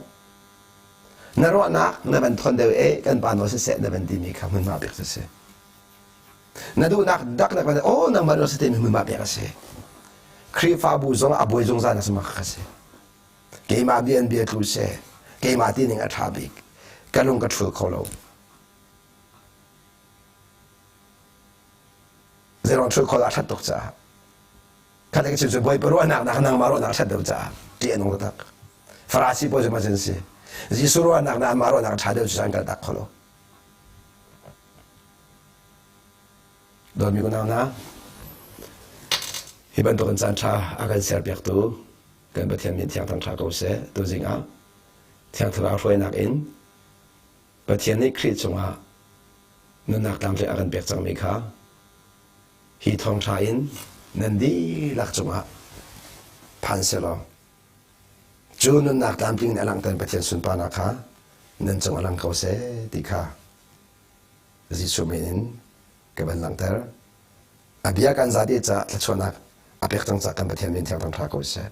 Na ruahnak na van thon deuh e kan pa nawl siseh na van timi kha hmunhma pek cu si. Na duhnak dak na van oh nangmah nawl si timi hmunhma pek a si. Khrihfabu zong a buai zungzal na si ka si. Keimah bia an bia tlu seh. Keimah ti ning a ṭha bik. Ka lung ka ṭhul kho lo. Zeiruang ṭhul kho lo a ṭhat tuk caah. Kha te ka chim cu Bawipa ruahnak nak nangmah ruahnak a ṭhat deuh caah ṭih a nung taktak. Farasi pawl cu mah si. Jesuh ruahnak na anmah ruahnak a ṭha deuh cu an kal tak kho lo. Dawtmi unau hna, hi bantukin caan ṭha a kan serpiaktu kan Pathian min thiang thangṭha ko seh. Tuzing ah Thiang Thlarau hruainak in Pathian nih Khrih cungah nunnak tlamtling a kan pek cangmi kha hi thawngṭha in nan dihlak cungah phan selaw cu nunnak tlamtling in a langhter Pathian sunparnak kha nan cung a lang ko seh ti kha Jesuh min in ka van langhter. A bia kan zate ca thluachuahnak a pek cang ca kan Pathian min thiang thangṭha ko seh.